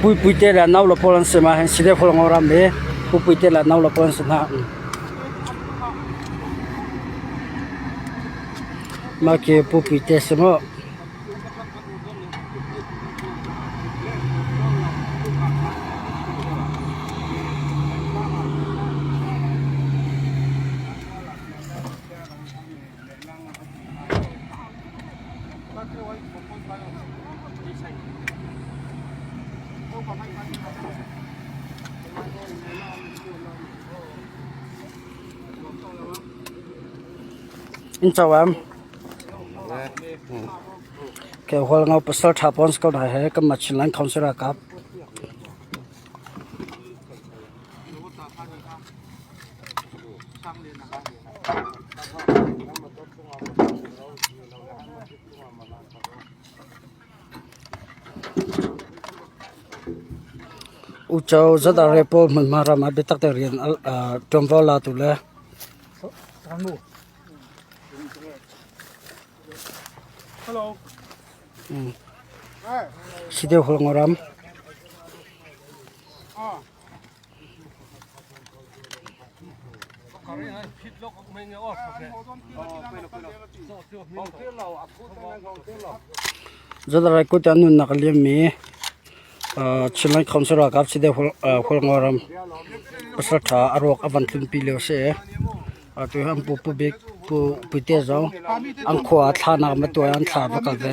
Puipuite le nau la pawl an si ma hen side hol ngo ram me Puipuite le nau la pawl an si hna. Ma ke Puipuite si mo. In cho am. Ke hol ngau pasal tha pon skol ha he kam machin lan council kap. Uco zat a re pawl hmunhma ram ah biatak te rian ṭuanvo latu le si deuh hol ram. Zalarai kut ah nunnak a liammi Chinland Council ralkap si deuh Hualngoram pasal ṭha a ruak a van tlunpi lio a si i atu hi an pu Pu Bik Pu Puite zong an khua ah thlanak an va tuah i an thla a va kal ve.